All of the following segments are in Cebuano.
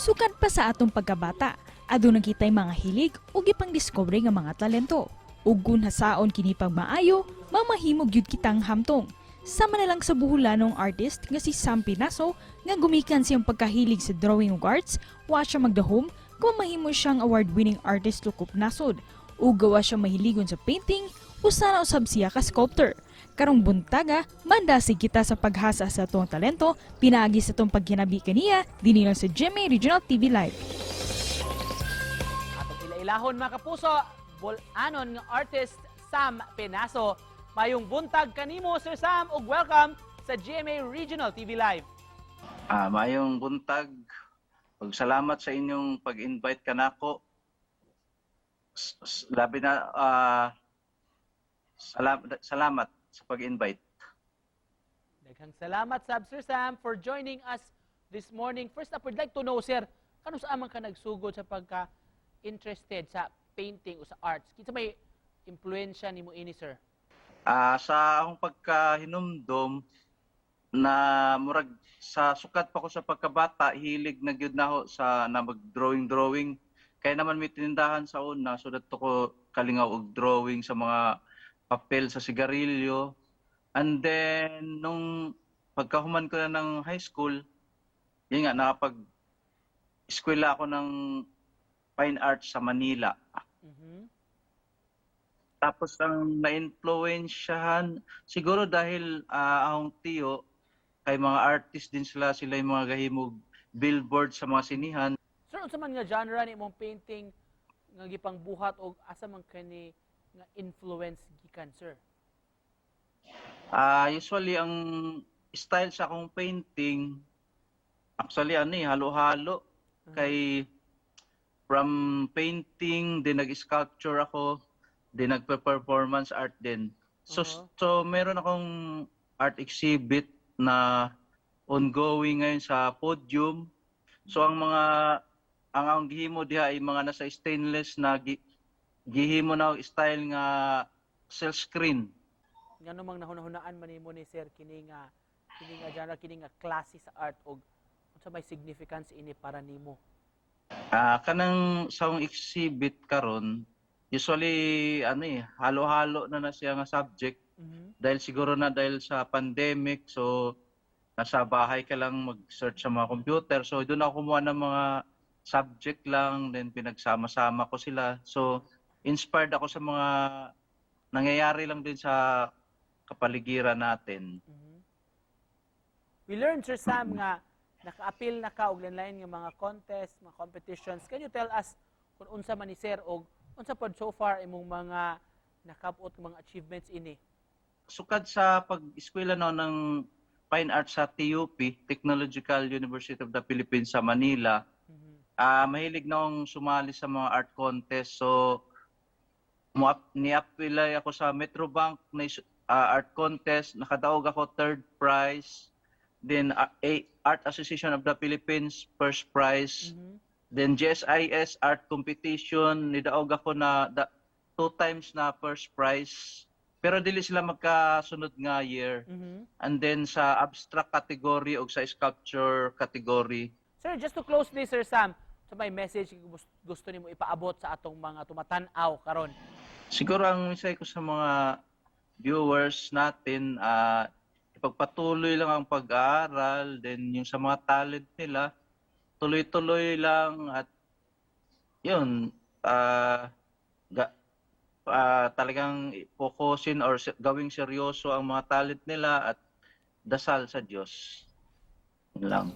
Sukad pa sa atong pagkabata, aduna kitay mga hilig ug gipang-discover nga mga talento. Ug kung hasaon kini pagmaayo, mamahimo gyud kitang hamtong. Sama na lang sa Boholanong artist nga si Sam Pinaso nga gumikan siyang pagkahilig sa drawing ug arts, wa siya magdahom kung mahimo siyang award-winning artist lokop nasod. Ug gawa siya mahiligon sa painting, usa na usab siya ka sculptor. Karong buntaga, mandasig kita sa paghasa sa atong talento, pinaagi sa atong paghinabi kaniya, dinhi lang sa GMA Regional TV Live. Atong ila-ilahon, mga kapuso, Bol-anon nga artist Sam Penaso. Mayong buntag kanimo, Sir Sam, ug welcome sa GMA Regional TV Live. Ah, mayong buntag. Salamat sa inyong pag-invite kanako. Labi na salamat sa pag-invite. Daghang salamat sab, Sir Sam, for joining us this morning. First up, we'd like to know, sir, kanus-a man ka nagsugod sa pagka interested sa painting o sa arts? Kinsa may impluwensya nimo ini, sir? Ah, sa akong pagkahinumdom na murag sa sukad pa ko sa pagkabata, hilig na gyud nako sa na mag-drawing drawing. Kaya naman may tindahan sa una, so dadto ko kalingaw og drawing sa mga papel sa sigarilyo. And then nung pagkahuman ko na ng high school, yun nga, nakapag eskwela ako ng fine arts sa Manila. Tapos ang na-influensyahan siguro dahil akong tiyo kay mga artist din sila, sila yung mga gahimog billboard sa mga sinihan. Sir, unsa man nga genre ni imong painting nga gipangbuhat og asa man kani nga influence gikan, sir? Ah, usually ang style sa akong painting, actually ano eh, halo-halo kay from painting din nag-sculpture ako, din nagpe-performance art din. So so meron akong art exhibit na ongoing ngayon sa podium. So ang mga ang gihimo diha ay mga nasa stainless na gihimo na og style nga silk screen. Ngano mang nahunahunaan man nimo ni, sir, kini nga genre, kini nga klase sa art, og unsa may significance ini para nimo? Ah, kanang sa akong exhibit karon, usually ano eh, halo-halo na na siya nga subject dahil siguro na dahil sa pandemic, so nasa bahay ka lang mag-search sa mga computer. So doon ako kumuha ng mga subject lang, then pinagsama-sama ko sila. So inspired ako sa mga nangyayari lang din sa kapaligiran natin. We learned, Sir Sam, nga naka-apil na ka og lain nga mga contest, mga competitions. Can you tell us kung unsa man ni, sir, og unsa pod so far imong mga nakabot nga mga achievements ini? Sukad sa pag-eskwela no ng Fine Arts sa TUP, Technological University of the Philippines sa Manila, mahilig na akong sumali sa mga art contest. So, ni-apply ako sa Metrobank na art contest, nakadaog ako third prize. Then Art Association of the Philippines first prize. Then GSIS art competition, nidaog ako na two times na first prize. Pero dili sila magkasunod nga year. And then sa abstract category o sa sculpture category. Sir, just to close this, Sir Sam, sa may message nga gusto nimo ipaabot sa atong mga tumatan-aw karon? Siguro ang mensahe ko sa mga viewers natin, ipagpatuloy lang ang pag-aaral, then yung sa mga talent nila, tuloy-tuloy lang at yun, talagang focusin or gawing seryoso ang mga talent nila at dasal sa Diyos. Yun lang.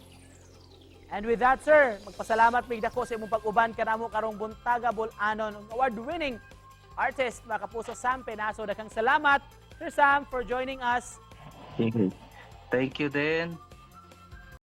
And with that, sir, magpasalamat mig dako sa imong pag-uban kanamo karong buntaga, Bol-anon ang award-winning artist, mga kapuso, Sam Penaso. Daghang salamat, Sir Sam, for joining us. Thank you din.